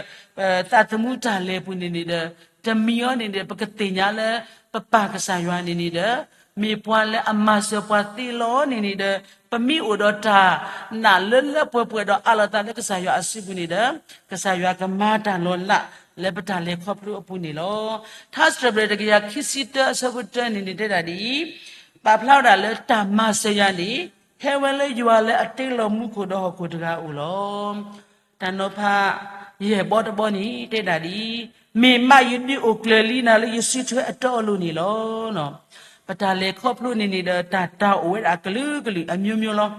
သးသမူတၢ်လဲၤပူၤန့ၣ်န့ၣ်ဒီး တမံၤအီၤန့ၣ်ဒီး ပကသ့ၣ်ညါလၢ ပပၢ်ကစၢ်ယွၤန့ၣ်န့ၣ်ဒီး မ့ၢ်ပှၤလၢအမၤစၢၤပှၤသ့လီၤန့ၣ်န့ၣ်ဒီး ပမ့ၢ်အိၣ်ဒီးတၢ်နာ်လၢလၢပှဲၤပှဲၤဒီးအးလီၤသးလၢကစၢ်ယွၤအစုပူၤန့ၣ်ဒီး ကစၢ်ယွၤကမၤတၢ်လီၤလးလၢပတၢ်လဲၤခီဖျိအပူၤန့ၣ်လီၤ. ထါစံးထီၣ်ပတြၢၤတကယၤခံဆံတၢအဆၢဖိတၢန့ၣ်န့ၣ်တဲဒၣ်ဒ်အံၤ, ပာ်ဖျါဝဲဒၣ်လၢတၢ်မၤစၢၤယၤန့ၣ် ဟဲဝဲလၢယွၤလၢအတ့လီၤမူခိၣ်ဒီးဟီၣ်ခိၣ်တဂၤအအိၣ်လီၤ. တၢ်နီၤဖး ယဲၢ်ဘီတဘီန့ၣ် တဲဒၣ်ဒ်အံၤ, မ့ၢ်မးယဒုးအိၣ်ကျၢၤလံနၤလၢယစုထွဲအတီအလိၤန့ၣ်လီၤ. ပတၢ်လဲၤခီဖျိန့ၣ်န့ၣ်ဒီး တၢ်တၢ်အိၣ်ဝဲဒၣ်အကလုာ်ကလုာ်အမျိုးမျိုးလီၤ.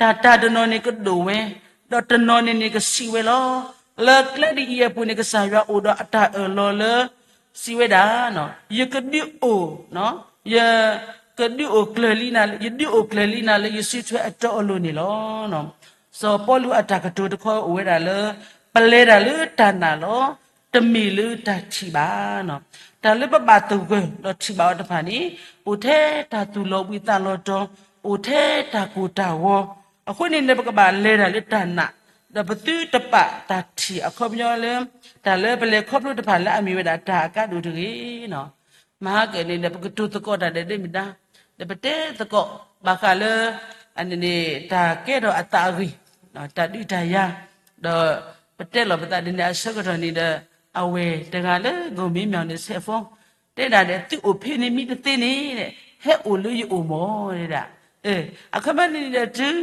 တၢ်တၢ်တနီၤန့ၣ်ကဒိၣ်ဝဲ, ဒီးတနီၤန့ၣ်န့ၣ်ကဆံးဝဲလီၤ. လၢကျဲဒ်အံၤအပူၤန့ၣ် ကစၢ်ယွၤအိၣ်ဒီးအတၢ်အၢၣ်လီၤလၢ စံးဝဲဒၣ်, ယကဒုးအိၣ်, ယကဒုးအိၣ်ကျၢၤလံနၤ, ယဒုးအိၣ်ကျၢၤလံနၤလၢယစုထွဲအတီအလိၤန့ၣ်လီၤ. စီၤပီလူးအတၢ်ကတိၤတခီအိၣ်ဝဲဒၣ်လၢ ပလဲၤတၢ်လၢတၢ်နာ်လီၤ, တမ့ၢ်လၢတၢ်ထံၣ်ဘၣ်. တၢ်လၢပဘၣ်သဂၢၢ်ဒီးထံၣ်ဘၣ်အီၤတဖၣ်န့ၣ် အိၣ်ထဲတၢ်သူၣ်လီၤဘှံးသးလီၤတီၤ, အိၣ်ထဲတၢ်ကိၢ်တၢ်ဂီၤ, အဃိန့ၣ်န့ၣ် ပကဘၣ်လဲၤတၢ်လၢတၢ်နာ်, ဒီးပသုတပာ်တၢ်ထံၣ်အခီပညီလၢ တၢ်လၢပလဲၤခီဖျိတဖၣ်လၢအမ့ၢ်ဝဲဒၣ်တၢ်အကါဒိၣ်တဂ့ၤ မဟါကၢၣ်န့ၣ်ဒီး ပကတိၤသကိးတၢ်ဒဲးဒဲးမ့ၢ်ဒါ, ဒီးပတဲသကိး ဘၣ်ဃးလၢ အန့ၣ်န့ၣ် တၢ်ကဲထီၣ်အသးအဂ့ၢ်, တၢ်ဒုးတၢ်ယၤ, ဒီးပတဲလီၤပသးဒ်န့ၣ်အဆၢကတီၢ်န့ၣ်ဒီး အဝဲၢ်တဂၤလၢ ကိၣ်မ့မီၣ်န့ၣ် ဆဲးဖိ တဲဒၣ်ဒီး သုအိၣ်ဖဲန့ၣ်မ့ၢ်တသ့န့ၣ် ဟဲအိၣ်လၢယအိၣ်မီၢ်ဒၣ်, အခီပညီန့ၣ်ဒီး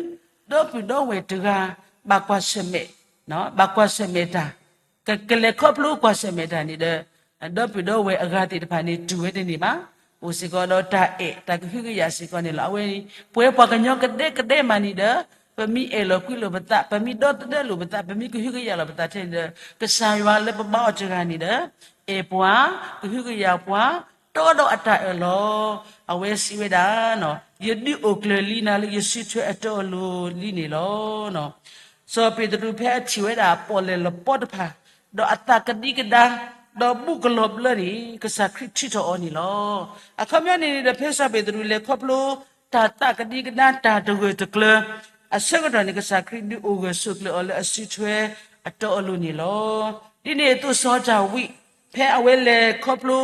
တုၤဒီပုၢ်ဒီဝဲၢ်တဂၤ ဘၣ်ကွၢ်ဆၢၣ်မဲာ်, ဘၣ်ကွၢ်ဆၢၣ်မဲာ်တၢ် ကလဲၤခီဖျိကွၢ်ဆၢၣ်မဲာ်တၢ်န့ၣ်ဒီး ဒီပုၢ်ဒီဝဲၢ်အဂၤသ့ၣ်တဖၣ်န့ၣ် တူၢ်ဝဲတန့ၢ်ဘၣ်, အိၣ်စ့ၢ်ကီးဒီးတၢ်အဲၣ်တၢ်ကဟုကယာ်စ့ၢ်ကီးန့ၣ်လီၤ. အဝဲ ပဝဲပှၤကညီကဒဲကဒဲမးန့ၣ်ဒီး ပမ့ၢ်အဲၣ်လီၤကွံလိာ်ပသး, ပမ့ၢ်ဒီသဒၢလိာ်ပသး, ပမ့ၢ်ကဟုကယာ်လိာ်ပသးထဲန့ၣ်ဒီး ကစၢ်ယွၤလၢပဘါအီၤတဂၤန့ၣ်ဒီး အဲၣ်ပှၤ, ကဟုကယာ်ပှၤ, တီဒီးအတၢ်အၢၣ်လီၤ. အဝဲစံးဝဲဒၣ်, ယဒုးအိၣ်ကျၢၤလံနၤလၢယစုထွဲအတီအလိၤလံန့ၣ်လီၤ. စီၤပ့းတရူးဖဲအထံၣ်ဝဲဒၣ်ပီၣ်လဲၣ်လပီတဖၣ်, ဒီးအသးကဒံကဒါ, ဒီးဘူးကလီၤဘျၢန့ၣ် ကစၢ်ခရံာ်ထုးထီၣ်အီၤန့ၣ်လီၤ. အခီပညီန့ၣ်န့ၣ်ဒီး ဖဲစီၤပ့းတရူးလဲၤခီဖျိ တၢ်သးကဒံကဒါ တၢ်တဂၢၢ်တကျၢၤ အဆၢကတီၢ်န့ၣ် ကစၢ်ခရံာ်ဒုးအိၣ်ဂၢၢ်ဆိးကျၢၤအီၤလၢအစုထွဲအတီအလိၤန့ၣ်လီၤ. ဒ်န့ၣ်အသိးစီၤဒၤဝံး ဖဲအဝဲလဲၤခီဖျိ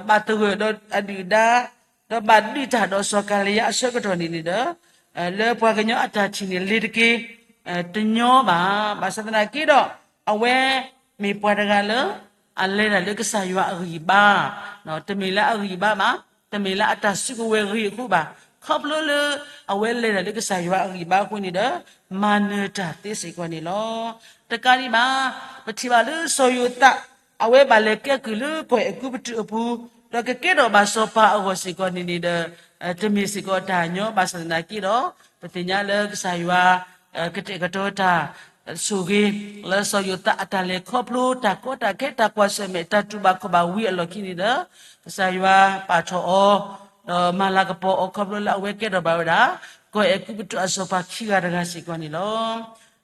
ဘၣ်သဂၢၢ်ဒီးအဒုၣ်အဒါ ဒီးဘၣ်ဒုးတၢ်ဒီးစီၤကၤလံယါအဆၢကတီၢ်န့ၣ်န့ၣ်ဒီး လၢပှၤကညီအတၢ်ထံၣ်န့ၣ် လ့ၤတက့ၢ် တညီဘၣ်. ဘၣ်ဆၣ်သနာ်က့ဒီး အဝဲမ့ၢ်ပှၤတဂၤလၢ အလဲၤတၢ်လၢကစၢ်ယွၤအဂံၢ်ဘါ, တမ့ၢ်လၢအဂံၢ်ဘါဘၣ်, တမ့ၢ်လၢအတၢ်စုကဝဲၤဂ့ၤအဃိဘၣ်. ခီဖျိလၢအဝဲလဲၤတၢ်လၢကစၢ်ယွၤအဂံၢ်ဘါအဃိန့ၣ်ဒီး မၤနၢၤတၢ်သ့စ့ၢ်ကီးန့ၣ်လီၤ. တကးဒံးဘၣ် ပထံၣ်ဘၣ်လၢစီၤယိၤသး အဝဲဘၣ်လဲၤကဲကုၢ်လၢကီၢ်အဲၤကူပတူးအပူၤ, ဒီးကကဲထီၣ်ဘၣ်စီၤပၤအဂီၢ်စ့ၢ်ကီးန့ၣ်န့ၣ်ဒီး တမ့ၢ်စ့ၢ်ကီးတၢ်ညီဘၣ်ဆၣ်သနာ်က့ဒီး ပသ့ၣ်ညါလၢကစၢ်ယွၤ ကတဲာ်ကတီၤတၢ်ဆိၣ်ဂ့ၤ လၢစီၤယိၤသးအတၢ်လဲၤခီဖျိ တၢ်ကီတၢ်ခဲတၢ်ကွၢ်ဆၢၣ်မဲာ် တၢ်တူၢ်ဘၣ်ခီၣ်ဘၣ်ဝံၤအလီၢ်ခံန့ၣ်ဒီး ကစၢ်ယွၤပာ်ထီၣ်အီၤ ဒီးမၤလၤကပီၤအီၤခီဖျိလၢအဝဲကဲထီၣ်ဘၣ်ဝဲဒၣ် ကီၢ်အဲၤကူပတူးအစီၤပၤခံဂၤတဂၤစ့ၢ်ကီးန့ၣ်လီၤ.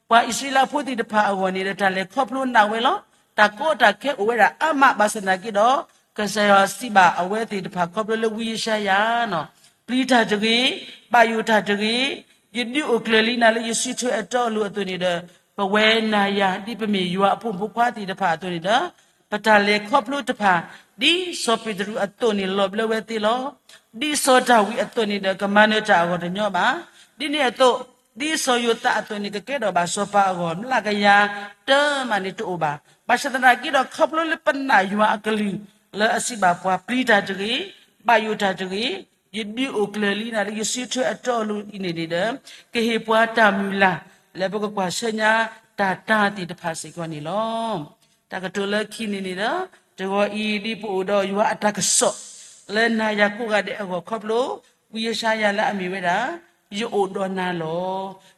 ပှၤအံၣ်စရ့လးဖိသ့ၣ်တဖၣ်အဂီၢ်န့ၣ်ဒီး တၢ်လဲၤခီဖျိနာ်ဝဲလီၤ. တၢ်ကီတၢ်ခဲအိၣ်ဝဲဒၣ်အါမးဘၣ်ဆၣ်သနာ်က့ဒီး ကစၢ်ယွၤစံးဘၣ်အဝဲသ့ၣ်တဖၣ်ခီဖျိလၢဝံယၡါယၤ ပျံၤတၢ်တဂ့ၤ, ဘၣ်ယိၣ်တၢ်တဂ့ၤ, ယဒုးအိၣ်ကျၢၤလံနၤလၢယစုထွဲအတီအလိၤအသိးန့ၣ်ဒီး ပဝဲနၤယၤဒ်ပမ့ၢ်ယွၤအဖိမုၣ်ဖိခွါသ့ၣ်တဖၣ်အသိးန့ၣ်ဒီး ပတၢ်လဲၤခီဖျိတဖၣ် ဒ်စီၤပ့းတရူးအသိးန့ၣ်လီၤဘျၢဝဲသ့လီၤ. ဒ်စီၤဒၤဝံးအသိးန့ၣ်ဒီး ကမၤနၢၤတၢ်အဂီၢ်တညီဘၣ်. ဒ်န့ၣ်အသိး ဒ်စီၤယိၤသးအသိးန့ၣ် ကကဲထီၣ်ဘၣ်စီၤပၤအဂီၢ် မျးကယၤတၢမးန့ၣ်တအိၣ်ဘၣ်. ဘၣ်ဆၣ်သနာ်က့ဒီး ခီဖျိလၢပနာ်ယွၤအကလုၢ် လၢအစံးဘၣ်ပှၤပျံၤတၢ်တဂ့ၤ, ဘၣ်ယိၣ်တၢ်တဂ့ၤ, ယဒုးအိၣ်ကျၢၤလံနၤလၢယစုထွဲအတီအလိၤအံၤန့ၣ်န့ၣ်ဒီး ကဟ့ၣ်ပှၤတၢ်မုၢ်လၢ် လၢပကကွၢ်ဆၢညါတၢ်တၢ်သ့ၣ်တဖၣ်စ့ၢ်ကီးန့ၣ်လီၤ. တၢ်ကတိၤလၢခံန့ၣ်န့ၣ်ဒီး တဂီၤအံၤဒ်ပအိၣ်ဒီးယွၤအတၢ်ကစီၣ် လၢနၤယၤကိးဂၤဒဲးအဂီၢ်ခီဖျိ ဝံယၡါယၤလၢအမ့ၢ်ဝဲဒၣ် ယအိၣ်ဒီးနၤလီ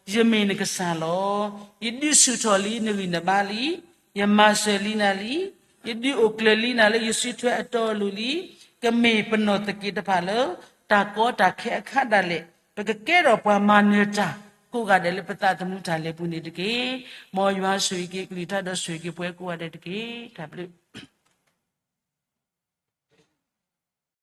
ၤ. ယမ့ၢ်နကစၢ်လီၤ. ယဒုးဆူၣ်ထီၣ်လံနဂံၢ်နဘါလံ. ယမၤစၢၤလံနၤလံ. ယဒုးအိၣ်ကျၢၤလံနၤလၢယစုထွဲအတီအလိၤလံ. ကမ့ၢ်ပနီၢ်သက့ၤတဖၣ်လၢ တၢ်ကီတၢ်ခဲအခါဒၣ်လဲာ် ပကကဲထီၣ်ပှၤမၤနၢၤတၢ် ကိးဂၤဒဲးလၢပသးသမူတၢ်လဲၤပူၤန့ၣ်တက့ၢ်. မ်ယွၤဆိၣ်ဂ့ၤက့ၤကလုၢ်ကထါဒီးဆိၣ်ဂ့ၤက့ၤပှၤကိးဂၤဒဲးတက့ၢ်. တၢ်ဘျုး